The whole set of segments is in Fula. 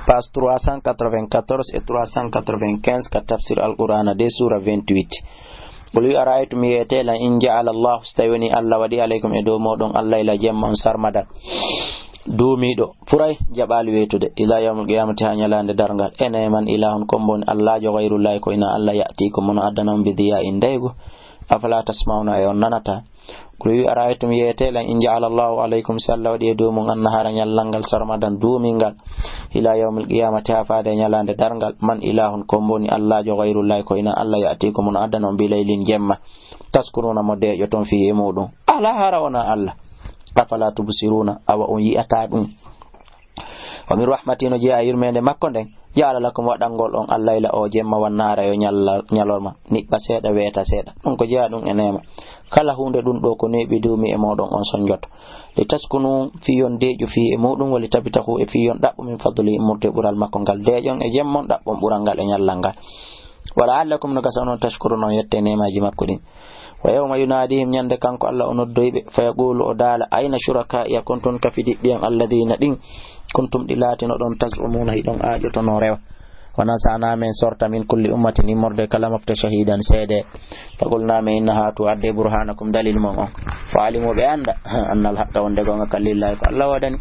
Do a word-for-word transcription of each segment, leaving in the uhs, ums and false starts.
page trois cent quatre-vingt-quatorze et trois cent quatre-vingt-quinze, ka tafsir Alqur'ana de, sura vingt-huit. Qul wi ara'aytum, yeete lan, in ja'ala Allahu, so tawi woni Allah waɗi, alaykum, e dow mooɗon, al-layla, jemma on, sarmadan, duumiiɗo, furay, jaɓaali weetude, ila yawmil qiyamati, haa ñalaande darngal. Ene man ilahun, ko mbo woni Allaajo, gayrullahi, ko ina Allah, ya'tiikum, mono addana on, bi diya'in, ndaygu. Afala tasma'una, e on nanata? Qul wi ara'aytum, yeete lan, in ja'ala Allahu alaykum, si Allah waɗi e dow mon, an-nahaara, ñallal ngal, sarmadan, duumingal, ila yawmil qiyamati, haa faade e ñalaande darngal, man ilahun, ko mbo woni Allaajo, gayrullahi, ko ina Allah, ya'tiikum, mono addana on, bi laylin, jemma, taskunuuna, mo deeƴoton, fii, e muuɗum. Alaa, hara wonaa Allah. Afala tubsiruuna, awa on yi'ataa ɗum? Wa min rahmatihi, no jeyaa e yurmeende makko nden, ja'ala lakum, waɗangol on, al-layla, o jemma, wan-nahaara, yo ñalla-, ñalorma, niɓɓa seeɗa, weeta seeɗa. Ɗum ko jeyaa ɗum e neema. Kala huunde ɗum ɗo ko neeɓi, duumi e mooɗon, on sonjoto. Li taskunu, fii yon deeƴu, fii e muuɗum, wa li tabtahu, e fii yon ɗaɓɓu, min fadlihi, immorde ɓural makko ngal, deeƴon e jemma on, ɗaɓɓon ɓural ngal e ñallal ngal. Wa la'allakum, no gasa onon, tashkuruna, on yette neemaaji makko ɗin. Wa yawma yunaadihim, ñande kanko Allah o noddoyi ɓe, fa yaqulu, o daala, ayna shuraka'iya, kon ton kafidiɗɗi an, alladhina, ɗin, kuntum, ɗi laatinoɗon, taz'umuna, hiɗon aaƴotonoo rewa. Wa naza'na, men sorta, min kulli ummatin, immorde kala mofte, shahidan, seede. Fa qulna, men inna, haatu, adde burhanakum, dalil mon on. Fa alimu, ɓe annda, anna al-haqqa, wonde goonga, kan lillahi, ko Allah waɗani.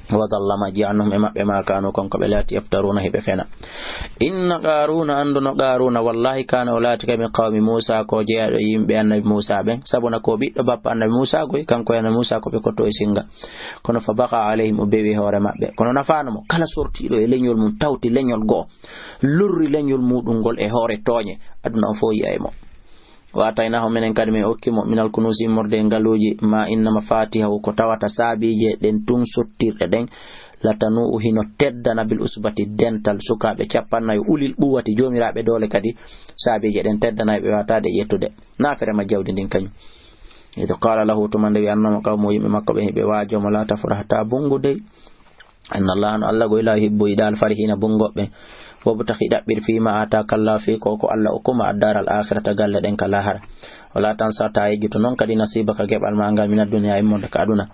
Wa dalla, majji, anhum, e maɓɓe, ma kanu, kon ko ɓe laati, yaftaruna, hiɓe fena. Inna Qaruna, anndu no Qaruna, wallahi, kana, o laati ka, min qawmi Musa, ko jeyaaɗo e yimɓe annabi Musa ɓen. Sabu na ko ɓiɗɗo bappa annabi Musa goy, kanko e annabi Musa ko ɓe kotto e singa. Kono fa baqa alayhim, o bewi e hoore maɓɓe. Kono nafaano mo, kala sortiiɗo e leñol mum, tawti leñol goo, lorri leñol muɗum ngol e hoore tooñe, aduna on fof yi'ay mo. Wa ataynaahu, minen kadi min okki mo, minal kunuuzi, immorde e ngaluuji, ma inna mafatihahu, ko tawata saabiije ɗen tun sottirɗe ɗen, latanu'u, hino teddana, bil usbati, dental sukaaɓe cappannayo, ulil quwwati, joomiraaɓe doole kadi, saabiije ɗen teddanay ɓe, wataade ƴettude. Naafere ma jawdi ndin kañum. Idh qala lahu, tuma nde wi'annoma qawmuhu, yimɓe makko ɓen, hiɓe waajoo mo, la tafrah, ta bungu dey. Inna Allaha, no Allah goy, la yuhibbu, yiɗaa al-farihiina, bungoɓe. Wabtahi, ɗaɓɓir, fii ma aataaka Allahu, fii ko, ko Allah okku ma, ad-daar al-aakhirata, galle ɗen ka laahara. Wala tansa, ta yejjutu non kadi, nasiibaka, geɓal ma ngal, mina dunya, immorde ka aduna.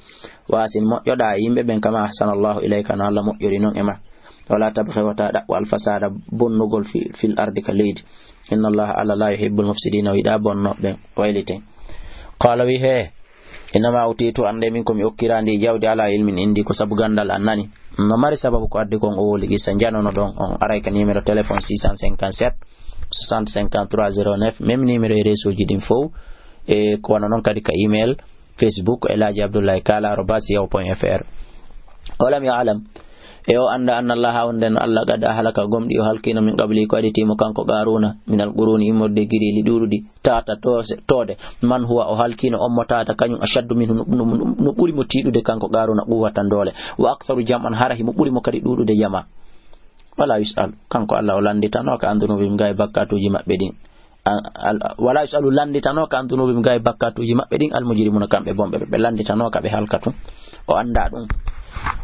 Wa ahsin, moƴƴoɗaa e yimɓe ɓen, kama ahsana Allahu ilayka, no Allah moƴƴori non e ma. Wala tabghi, wata ɗaɓɓu, al-fasaada, bonnugol, fi, fil ardi, ka leydi. Inna Allaha, Allah, la yuhibbul mufsidiina, o yiɗaa bonnooɓe ɓen. Wayliten. Qaala, wi, hee, innama utitu, annde min ko mi okkira ndi jawdi ala ilmin indi, ko sabu gandal an nani. No mari sababu ko addi kon o woli qissa, njanono ɗon on. Aray ka numéro téléphone six cent cinquante-sept soixante-cinquante-trois zéro neuf, même numéro e réseau ji ɗin fow. E ko wano non kadi ka email, Facebook, Elhaji Abdoulaye Kala arobase yahoo point F R. Olam ya'lam, e o annda, anna Allaha, wonde no Allah, qad ahlaka, gomɗi o halkino, min qabli, ko aditi mo, kanko Qaruna, minal quruni, immorde giriili ɗuuɗuɗi, tata toose, toode, man huwa, o halkino on mo tata, kañum ashaddu minhu, no, no, no, no ɓuri mo tiiɗude kanko Qaruna, quwwatan, doole, wa aktharu jam'an, hara himo ɓuri mo kadi ɗuuɗude jama. Wala yus'al, kanko Allah o lannditanoka an dunubihim, gay bakkatuuji maɓɓe ɗin. An-, al-, wala yus'alu, lannditanoka an dunubihim, gay bakkatuuji maɓɓe ɗin, al mujrimuna, kamɓe bonɓe ɓe, ɓe lannditanoka, ɓe halka tun. O annda ɗum.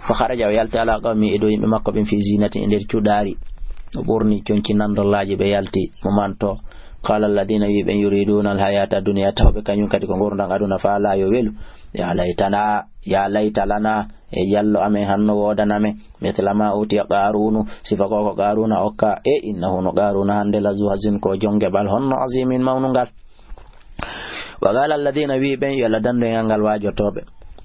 Fa kharaja, o yalti, ala qawmi, e dow yimɓe makko ɓen, fi zinatin, e nder cuɗaari. O ɓorni conci nandollaaji, ɓe yalti mo manto. Qala alladhina, wi ɓen, yuriduna al hayata dunya, tawɓe kañum kadi ko ngurndan aduna, fa la, yo welu. Ya laytana, ya layta lana, e yallo amen hanno woodana men, mithla ma utiya Qarunu, sifa ko ko Qaruna okka, e innahu, no Qaruna hande, la zu hazin, ko jongeɓal honno, azimin, mawnungal. Wa qala alladhina, wi ɓen, yo Allah dandu en ngal waajotooɓe,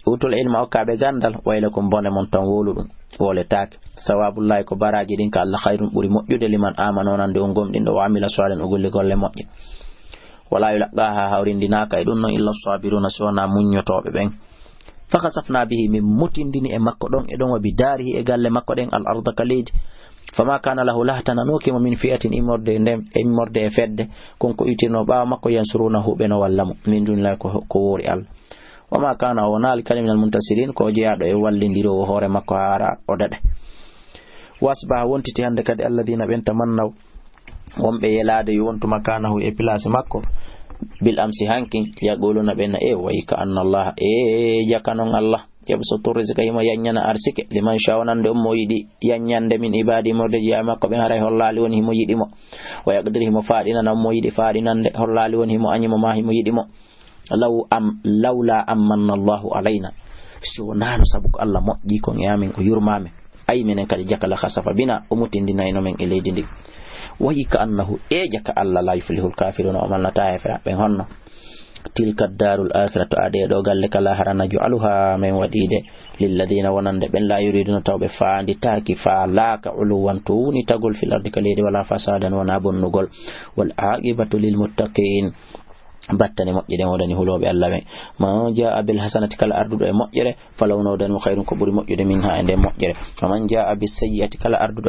utul ilma, okkaaɓe gandal, waylakum, bone mon tan, wolu ɗum, woletaake. Thawabullahi, ko baraaji ɗin ka Allah, khayrun, ɓuri moƴƴude, liman amana, wonande on gomɗinɗo, wa amila salihan, o golli golle moƴƴe. Wala yulaqaha, hawrindinaaka e ɗum non, illa sabiruna, si wona muññotooɓe ɓen. Fa khasafna bihi, min mutindini e makko ɗon e ɗon, wa bi daarihi, e galle makko ɗen, al arda, ka leydi. Fama kana lahu, laatananoki mo, min fi'atin, immorde e nden, immorde e fedde, kon ko itirno ɓaawo makko, yansurunahu, ɓe no walla mo, min dunillahi, ko, ko woori Allah. Wama kana, o wonaali kadi, minal muntasirin, ko jeyaaɗo e wallindiroowo hoore makko, haa hara o daɗa. Wa asbaha, wontiti hande kadi, alladhina, ɓen, tamannaw, wonɓe yelaade yo wontu makanahu, e place makko, bil amsi, hankin, yaquluna, ɓe na, e wayi ka anna Allah, e jaka non Allah, yabsutu rizqa, himo yanñana arsike, liman sha, wonande on mo yiɗi yanñande, min ibadi, immorde jeyaa makko ɓen, haray hollaali woni himo yiɗi mo, wa yaqdir, himo faaɗinana on mo yiɗi faaɗinande, hollaali woni himo añi mo, ma himo yiɗi mo. Law am, lawla an manna Allahu alayna, si wonaano sabu ko Allah moƴƴi kon e amen, o yurmaa men. Ay minen kadi jaka la khasafa bina, o mutindinayno men e leydi ndi. Wayi ka annahu, e jaka Allah, la yuflihul kafiruna, o malnata heeferaaɓe ɓen. Honno? Tilka darul akhiratu, a ɗee ɗoo galle ka lahara, naj'aluha, men waɗii ɗe, lilladina, wonande ɓen, la yuriduna, taw ɓe faanditaaki, faalaaka, uluwan, tuunitagol, fil ardi, ka leydi, wala fasadan, wona bonnugol. Wal aqibatu lil muttaqin, battane moƴƴe ɗen wonani hulooɓe Allah ɓen. Man jaa bil hasanati, kala arduɗo e moƴƴere, falaw, no wonani mo, khayrun, ko ɓuri moƴƴude, minha, e nden moƴƴere. Wa man jaa bis sayyi'ati, kala arduɗo